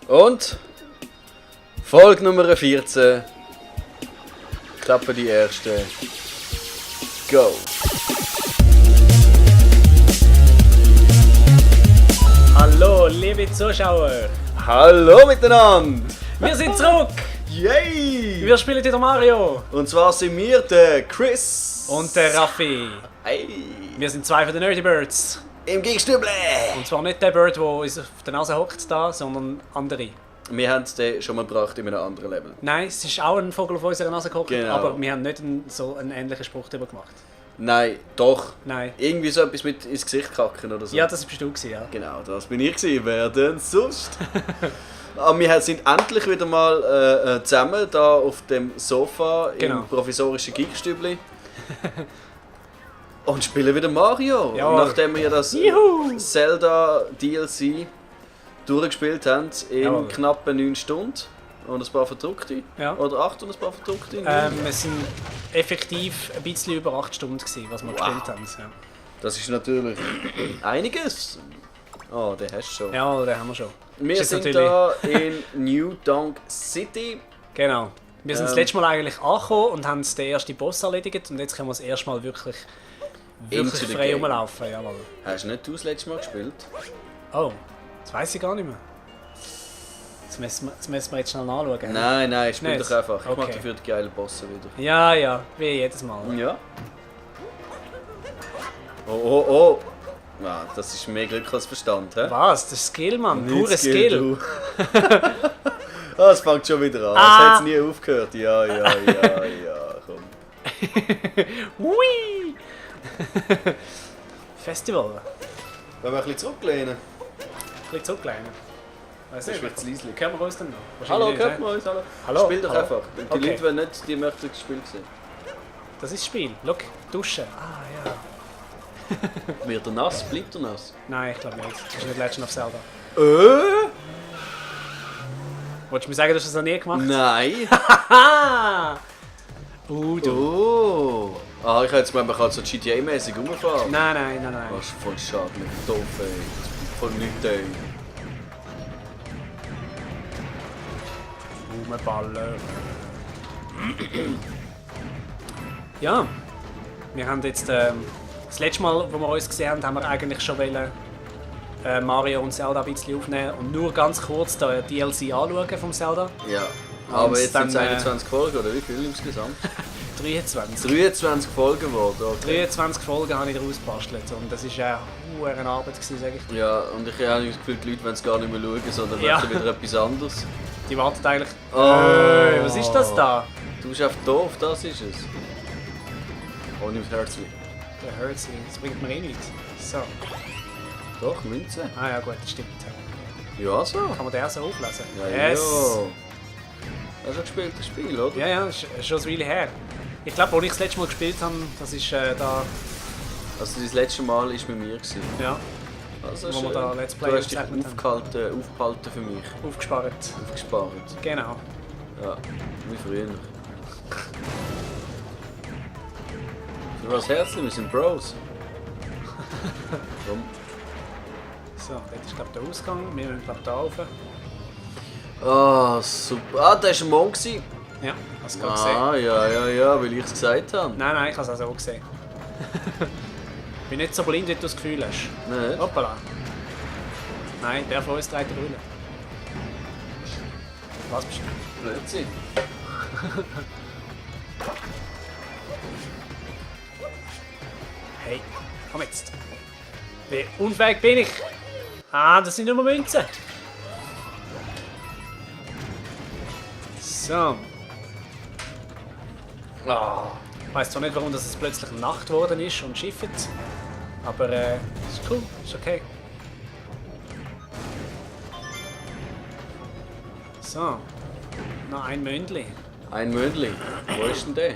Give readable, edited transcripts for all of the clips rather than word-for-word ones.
Und Folge Nummer 14. Klappe die erste. Go! Hallo, liebe Zuschauer! Hallo miteinander! Wir sind zurück! Yay! Wir spielen wieder Mario! Und zwar sind wir der Chris Und der Raffi! Hey! Wir sind zwei von den Nerdy Birds! Im Gegenstüble! Und zwar nicht der Bird, der uns auf der Nase hockt, sondern andere. Wir haben den schon mal gebracht in einem anderen Level. Nein, es ist auch ein Vogel auf unserer Nase gehockt, Genau. aber wir haben nicht so einen ähnlichen Spruch darüber gemacht. Nein, doch. Nein. Irgendwie so etwas mit ins Gesicht kacken oder so. Ja, das bist du gewesen, ja. Genau, das bin ich gewesen. Wer denn sonst? Aber wir sind endlich wieder mal zusammen da auf dem Sofa Genau. im provisorischen Geekstübli. Und spielen wieder Mario. Ja. Und nachdem wir das Juhu! Zelda DLC durchgespielt haben in Jawohl. knappen 9 Stunden. Und ein paar verdruckte. Ja. Oder 8 und ein paar verdruckte. Es sind effektiv ein bisschen über 8 Stunden gewesen, was wir gespielt haben. Ja. Das ist natürlich einiges. Oh, den hast du schon. Ja, den haben wir schon. Wir Ist sind jetzt da in New Donk City. Genau. Wir sind das letzte Mal eigentlich angekommen und haben den ersten Boss erledigt und jetzt können wir das erste Mal wirklich Into the frei game. rumlaufen. Jawohl. Hast du nicht du das letzte Mal gespielt? Oh, das weiss ich gar nicht mehr. Das müssen wir jetzt schnell nachschauen. hä? Nein, spiel Nicht? doch einfach. Ich Okay. mach dafür die geilen Bosse wieder. Ja, wie jedes Mal. Ja. Oh. Ja, das ist mehr Glück als Verstand, hä? Was? Das ist Skill, Mann. Nicht Pure Skill. du. Ah, es fängt schon wieder an. Es hat nie aufgehört. Ja, komm. Hui! Festival. Wollen wir ein bisschen zurücklehnen? Ein bisschen zurücklehnen. Weiss Das ist nicht. mir zu leislich. Können wir uns dann noch? Hallo, Wahrscheinlich hört nicht, mal uns, hallo. Hallo? Spiel doch Hallo? einfach. Die Okay. Leute wollen nicht, die möchten das Spiel sehen. Das ist das Spiel. Schau, duschen. Ah, ja. Wird er nass? Bleibt er nass? Nein, ich glaube nicht. Das ist nicht Legend of Zelda. Wolltest du mir sagen, du hast das noch nie gemacht? Nein! Haha! Du. Oh! Ah, ich hätte jetzt gemeint, man kann so GTA-mäßig rumfahren. Nein. Das ist voll schade, mit doof, ey. Voll nichts, ey. Rumballen. Ja, wir haben jetzt das letzte Mal, wo wir uns gesehen haben, haben wir eigentlich schon wollen, Mario und Zelda ein bisschen aufnehmen und nur ganz kurz den DLC anschauen vom Zelda. Ja. Aber Und jetzt dann, sind es 21 Folgen, oder wie viel insgesamt? 23. 23 Folgen geworden, okay. 23 Folgen habe ich daraus gebastelt und das war eine Arbeit, sage ich dir. Ja, und ich habe das Gefühl, die Leute wollen es gar nicht mehr schauen, sondern Ja. möchten wieder etwas anderes. Die warten eigentlich... Oh. Was ist das da? Du bist einfach doof, das ist es. Ohne Herzli. Der Hurts, das bringt mir eh nichts. So. Doch, Münze. Ah ja gut, das stimmt. Ja, so. Kann man den auch so auflesen? Ja, ja. Hast du gespielt, das Spiel, oder? Ja, ist schon eine Weile her. Ich glaube, als ich das letzte Mal gespielt habe, das ist da... Also das letzte Mal war mit mir. Ja, Also Wo wir schön. da Let's Play Du hast dich gezeichnet haben. aufgehalten für mich. aufgespart. Aufgespart. Genau. Ja, wie früher. Für was Herzchen? Wir sind Bros. Komm. So, dort ist glaube ich der Ausgang. Wir müssen glaube ich da rauf. Ah, super. Ah, da war ein Mon. Ja, hast du gerade gesehen? Ah, ja, weil ich es gesagt habe. Nein, ich habe es auch so gesehen. Ich bin nicht so blind, wie du das Gefühl hast. Nein. Hoppala. Nein, der von uns trägt die Brille. Was bist du? Blödsinn. Hey, komm jetzt. Wie unfähig bin ich? Ah, das sind nur Münzen. So. Ich weiss zwar nicht, warum das plötzlich Nacht geworden ist und schifft. Aber ist cool, ist okay. So. Noch ein Mündli. Ein Mündli. Wo ist denn der?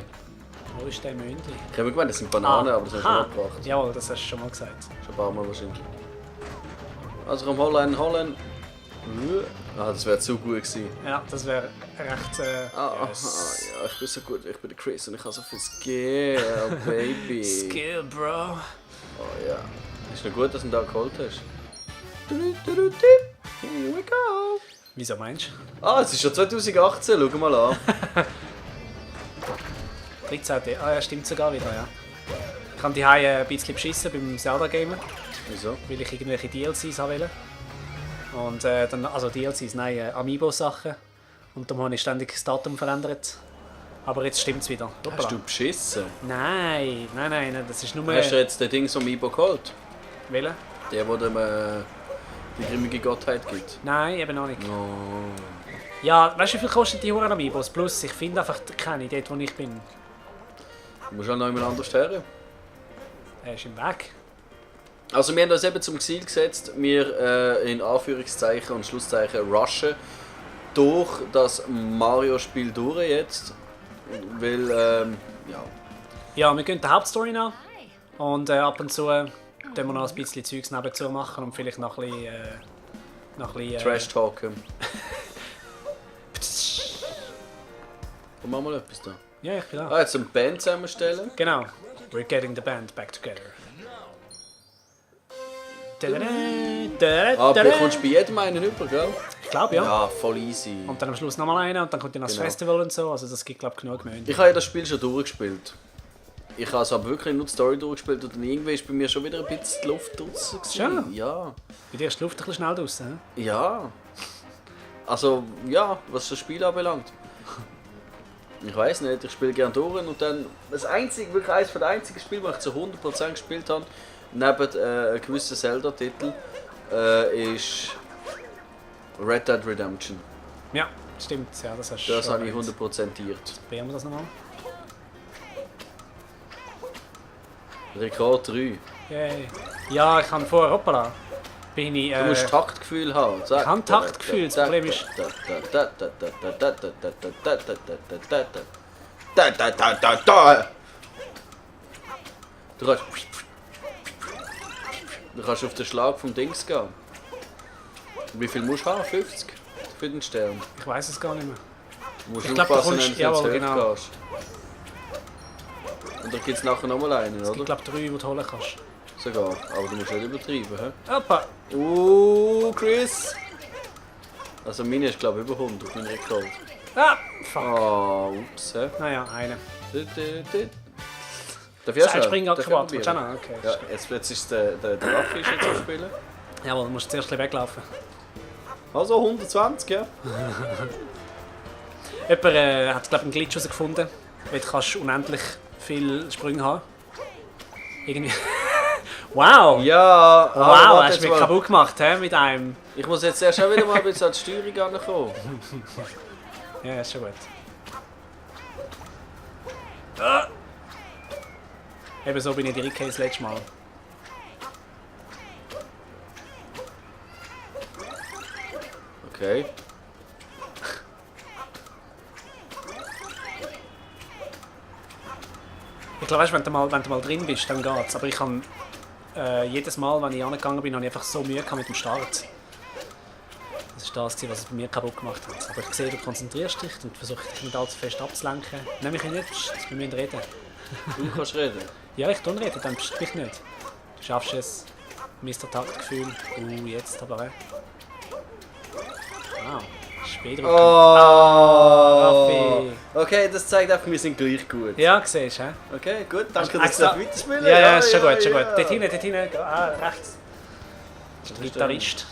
Wo ist der Mündli? Ich habe gemeint, das sind Bananen, aber das hast du schon abgebracht. Jawohl, das hast du schon mal gesagt. Schon ein paar Mal wahrscheinlich. Also komm, holen. Ah, das wäre zu gut gewesen. Ja, das wäre recht. Ja, ich bin so gut, ich bin der Chris und ich habe so viel Skill, Baby. Skill, Bro. Oh ja. Ist noch gut, dass du ihn da geholt hast. Here we go. Wieso meinst du? Ah, es ist schon 2018, schau mal an. 13. Ah ja, stimmt sogar wieder, ja. Ich habe die ein bisschen beschissen beim Zelda-Gamer, Wieso? weil ich irgendwelche DLCs haben wollte. Und dann, also DLCs, nein, Amiibo-Sachen. Und darum habe ich ständig das Datum verändert. Aber jetzt stimmt es wieder. Hoppala. Hast du beschissen? Nein, das ist nur... Hast du jetzt den Ding so Amiibo geholt? Welchen? Der, der dem die grimmige Gottheit gibt? Nein, eben noch nicht. Oh. Ja, weißt du, wie viel kostet die Huren Amiibos? Plus, ich finde einfach keine dort, wo ich bin. Du musst auch noch jemand anders her. Er ist im Weg. Also wir haben uns eben zum Ziel gesetzt, wir in Anführungszeichen und Schlusszeichen rushen durch das Mario-Spiel durch jetzt. Weil, ja. Ja, wir gehen die Hauptstory nach. Und ab und zu tun wir noch ein bisschen Zeugs nebenzu machen und vielleicht noch ein bisschen... Trash-Talken. Und machen wir mal etwas da. Ja, ich bin da. Ah, jetzt eine Band zusammenstellen. Genau. We're getting the band back together. Aber du kommst bei jedem einen über, gell? Ich glaube, ja. Ja, voll easy. Und dann am Schluss nochmal einer und dann kommt ja noch das Genau. Festival und so. Also das gibt, glaube ich, genug Mühe. Ich habe ja das Spiel schon durchgespielt. Ich habe also aber wirklich nur die Story durchgespielt und dann irgendwie ist bei mir schon wieder ein bisschen die Luft draussen. Schon? Ja. Bei dir ist die Luft ein bisschen schnell draussen. Ja. Also, ja, was das Spiel anbelangt. Ich weiß nicht, ich spiele gerne durch und dann... Das einzige, wirklich eines der einzigen Spiele, die ich zu 100% gespielt habe, neben einem gewissen Zelda-Titel, ist Red Dead Redemption. Ja, stimmt. Ja, das hast du Das schon habe ich erwähnt. 100%iert. Probieren wir das nochmal? Rekord 3. Yay. Ja, ich habe vorher, hoppala, bin ich... Du musst Taktgefühl haben. Ich habe Taktgefühl, das Problem ist... Du kannst auf den Schlag vom Dings gehen. Wie viel musst du haben? 50? Für den Stern. Ich weiß es gar nicht mehr. Du musst Ich glaub, da aufpassen, kommst- wenn du jawohl, ins Höhe genau. gehst. Und da gibt es nachher nochmal einen, Es gibt, oder? glaube ich, 3, die du holen kannst. Sogar. Aber du musst nicht übertreiben, hä? Hoppa! Chris! Also meine ist glaube ich über 100, mein Rekord. Ah! Fuck. Ah, ups, hä? Naja, eine. Darf ich auch schon? Zeitspringakrobat. Darf ich Willst du auch probieren? noch? Okay. Ja, jetzt ist der Raffi ist jetzt am Spielen. Jawohl, du musst zuerst ein bisschen weglaufen. Also 120, ja. Jemand hat, glaube ich, einen Glitch herausgefunden. Weil du kannst unendlich viele Sprünge haben. Irgendwie... Wow! Ja, aber Wow, warte hast jetzt du mich mal. kaputt gemacht, he, mit einem... Ich muss jetzt erst auch wieder mal ein bisschen an die Steuerung ankommen. Ja, ist schon gut. Ah. Eben so bin ich direkt das letzte Mal. Okay. Ich glaube, weißt, wenn du mal drin bist, dann geht's. Aber ich habe jedes Mal, wenn ich angegangen bin, habe ich einfach so Mühe gehabt mit dem Start. Das war das, was es bei mir kaputt gemacht hat. Aber ich sehe, du konzentrierst dich und versuchst dich nicht allzu fest abzulenken. Nimm mich nicht, wir müssen reden. Du kannst reden. Ja, ich tue reden, dann bist du mich nicht. Du schaffst es. Mr. Taktgefühl. Jetzt aber. Wow. Später. Raffi. Okay, das zeigt einfach, wir sind gleich gut. Ja, siehst du, hä? Okay, gut, danke, Hast dass du du extra- weiterspielen. Ja, ist schon gut, schon gut. Dort hinten. Ah, rechts. Das ist der Gitarrist.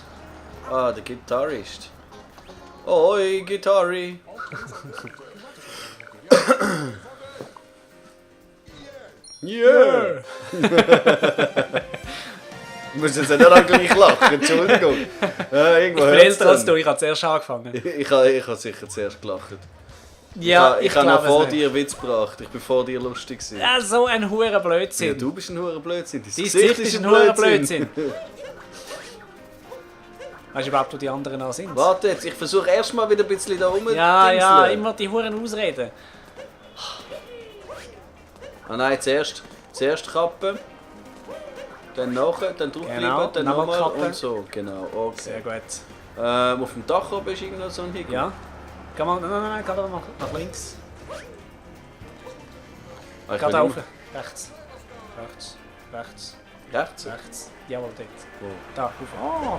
Ah, der Gitarrist. Oi, Gitarri. Yeah! Du musst jetzt nicht auch gleich lachen, Entschuldigung. Irgendwo Ich bin hört's älter als dann. du, ich habe zuerst angefangen. Ich habe sicher zuerst gelacht. Ja, ich habe noch glaube vor es nicht. dir Witz gebracht. Ich bin vor dir lustig gewesen. Ja, so ein hoher Ja, Blödsinn. du bist ein hoher Blödsinn. Dein Dein Gesicht ist ein hoher Blödsinn. Weißt du überhaupt, wo die anderen noch sind? Warte jetzt, ich versuche erstmal wieder ein bisschen da rum. Ja, immer die Huren Ausreden. Ah nein, zuerst Kappe. Dann nachher, dann draufbleiben, Genau, dann nochmal nochmal Kappe. und so. Genau, okay. Sehr gut. Auf dem Dach oben ist irgendwo so ein Hickel. Ja. Geh mal, nein, geh mal nach links. Ah, ich Geh will da rauf. immer- Rechts. Rechts. Rechts? Rechts. Jawohl, dort. Wo? Da, rauf. Oh.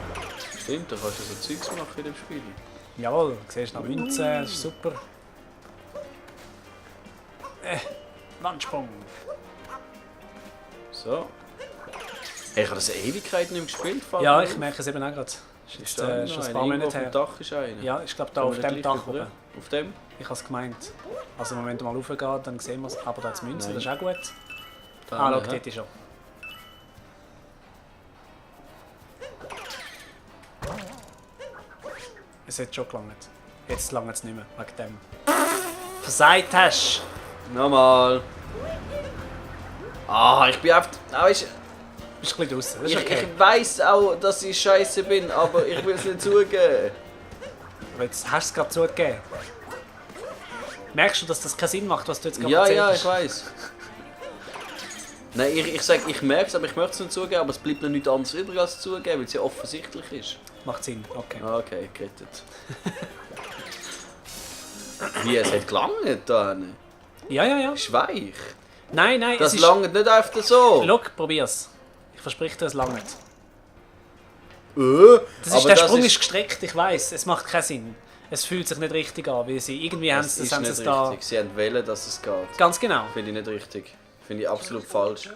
Stimmt, da kannst du so Zeugs machen in dem Spiel. Jawohl, du siehst noch Münzen, das ist super. Wandsprung. So. Hey, ich habe das eine Ewigkeit nicht mehr gespielt. Ja, ich merke es eben auch gerade. Das ist jetzt schon ein paar Monate Auf dem her. Dach ist einer. Ja, ich glaube da auf dem Dach oben. Auf dem? Ich habe es gemeint. Also im Moment mal raufgehen, dann sehen wir es. Aber da hat es Münzen, das ist auch gut. Da Schau, hinten, dort ist er. Es hat schon gelangt. Jetzt langt es nicht mehr, wegen dem. Versagt hast! Nochmal. Ah, ich bin einfach... Bist ein bisschen draußen, das ist okay. Ich weiss auch, dass ich scheiße bin, aber ich will es nicht zugeben. Aber jetzt hast du es gerade zugegeben. Merkst du, dass das keinen Sinn macht, was du jetzt gerade Ja, erzählt ja, hast? ich weiss. Nein, ich sage, ich merke es, aber ich möchte es nicht zugeben, aber es bleibt noch nichts anderes übrig als zugeben, weil es ja offensichtlich ist. Macht Sinn, okay. Okay, gerettet. Wie, es hat gelangt da hinten. Ja, ja, ja. Ist weich. Nein, nein, Das es ist... langt nicht einfach so. Schau, probier's. Ich verspreche dir, es langt. Das ist, aber der das Sprung ist gestreckt, ich weiss. Es macht keinen Sinn. Es fühlt sich nicht richtig an, weil sie irgendwie haben Das sie ist haben nicht es da... richtig. Sie haben wählen, dass es geht. Ganz genau. Finde ich nicht richtig. Finde ich absolut falsch.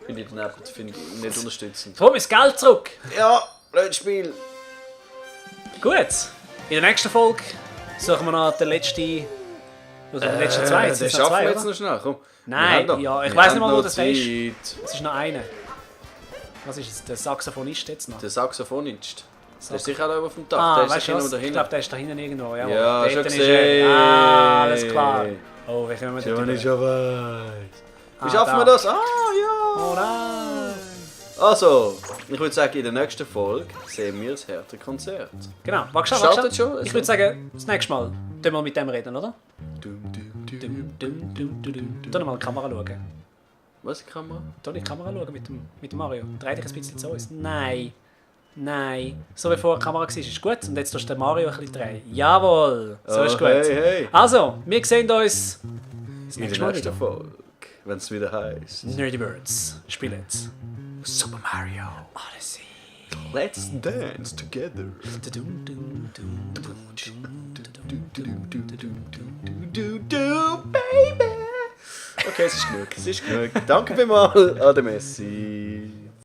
Finde ich daneben, finde ich nicht unterstützend. Hol mir das Geld zurück! Ja, blödes Spiel. Gut, in der nächsten Folge suchen wir noch den letzten... Also den letzten zwei. Den Sind's noch schaffen zwei, wir jetzt oder? noch schnell, komm. Nein, Wir haben ja, ich wir weiss haben nicht mal, wo noch das ist. Zeit. Es ist noch einer. Was ist es? Der Saxophonist jetzt noch? Der Saxophonist. Der ist sicher auch da auf dem Dach. Ah, Der ist weißt du sicher was? noch Ich dahinter. glaube, der ist da hinten irgendwo. Ja, Ja, dort schon ist gesehen. er. Ah, alles klar. Oh, wie kommen wir Ja, dort ich rüber? schon weiss. Wie Ah, schaffen wir da. das? Ah, ja. Oh nein! Also, ich würde sagen, in der nächsten Folge sehen wir das Härtekonzert. Genau, warte schon, Startet schon? Ich würde sagen, das nächste Mal tun wir mit dem reden, oder? Tu noch mal die Kamera schauen. Was kann man? Tu die Kamera schauen mit dem Mario. Dreh dich ein bisschen zu uns. Nein. Nein. So wie vorher die Kamera war, ist gut. Und jetzt tust du den Mario ein bisschen drehen. Jawohl. So ist gut. Hey. Also, wir sehen uns das In nächste der Mal nächsten wieder. Folge, wenn es wieder heisst. Nerdy Birds spielen Super Mario. Odyssey. Let's dance together. Baby. Okay, es ist genug. Danke vielmals an den Messi.